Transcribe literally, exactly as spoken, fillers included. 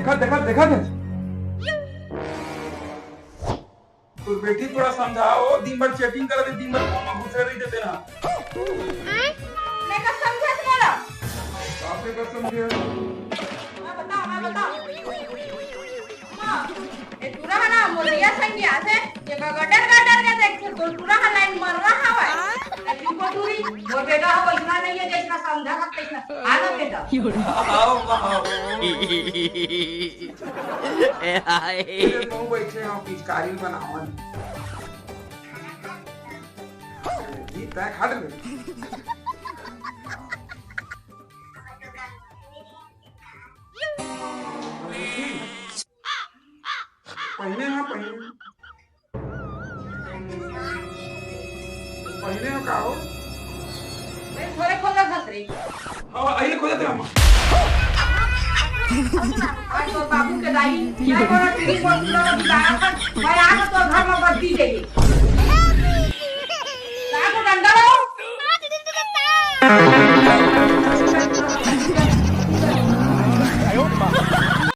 देखा, देखा, देखा थे। तोर बेटी थोड़ा समझाओ, दिन भर चैटिंग करत हे, दिन भर फोन में घुसे रहिथे तेन ह। मैं का समझत मोला? आपने का समझे? मैं बताओ, मैं बताओ। हाँ, ए टूरा ह ना, मोर भैया संग आथे, ये गटर गटर के देखथे, तो टूरा ह लाइन मर रहा हवय। लेकिन को टूरी, मोर बेटा ह वैसना नहीं है, जैसना समझा सकते, इतना। आ ना बेटा। आओ, आओ। ए हाय। अरे, मैं बैठे हूँ, पिचकारी बनावन। ये तय खा ले। पहले हाँ, पहले। पहले हाँ, का हो? मैं थोड़े खोजा था रे। हाँ, आइए खोजा थे हम। आज तो बाबू के दाई, मैं बोला, "तेरी को पूरा बता, मैं आज तो घर में बत्ती देगी।" लाओ तो डंडा लाओ।